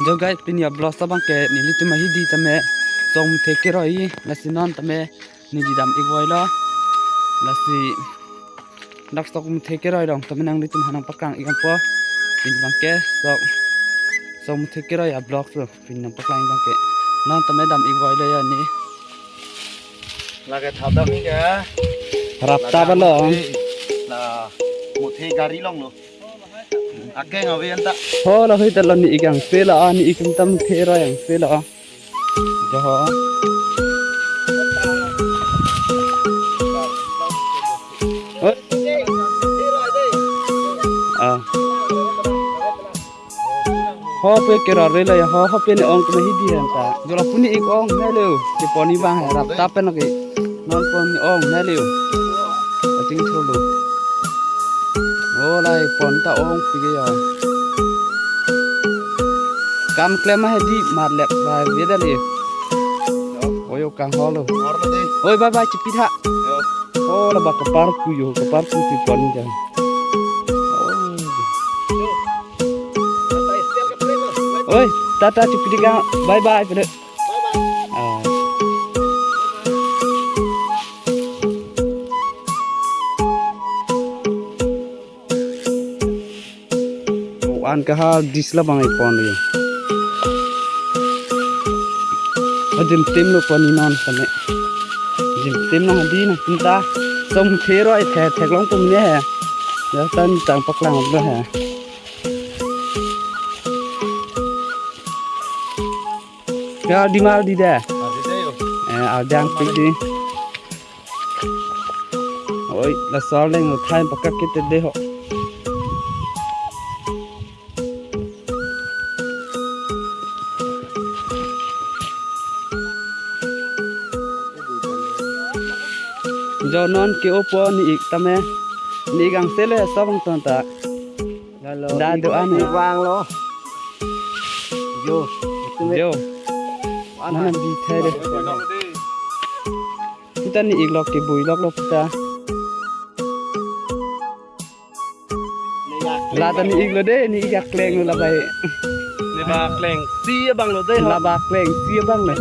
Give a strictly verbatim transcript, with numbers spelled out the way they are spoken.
Jo guys, pini a-vlog abangke nelitum ahidi tame sok muthe keroi, lasi non tame neli dam-ik voilo. Lasi dak sok muthe keroi along tame nanglitum aphan nangpaklang-ik dampo. Pini abangke sok, sok muthe keroi a-vlog so pini nangpaklang abangke. Non tame dam-ik voilo ya ne. Lake thap dam-ik ya. Rapta lake balo. Muthe, la muthe gari longlo. Akeng ave anta. Ho, lahei ta la ne-ik angse la, ne-ik atum tam keroi angse la. Jo ho. Oi. Ah. Ho pe keroi re la ya, ho, ho pe ne ong kena hidi anta. Jo lapu ne-ik ong ne leo. Kepon-ik abang rapta pen lake. Non pon ne-ong ne leo. Aching thulu. O lai pon ta ong pige ya. Kam klem ahedi marlep ba veda le. Oi, o kang holo. Oi, bye bye, chepi tha. O, la ba kapar pu yo, kapar pu ti pon ja. Oi, tata chepi tha, bye bye pede. Ah. O-an kahal dis labang ipon yo. Ajim tim lo pon non kane. Jim tim nang di nang tinta. Sok muthe roi the theklong pum ne he. Ya tan tang paklang lo he. Ya di mal di de. Adi de yo. Eh, arjang pik di. Oi, la sor leng lo thai pakak kete de ho. Jo non ke-opo ne-ik tame. Ne-ik angse le sok bang ton ta. Lalo, da do-an ne vanglo. Jo, jo. Mana bi thai de. Kita ne-ik lok ke bui lok lo kita. La ta ne-ik lo de, ne-ik akleng lo labai. Ne ba kleng si abang lo de ho. La ba kleng si abang lo.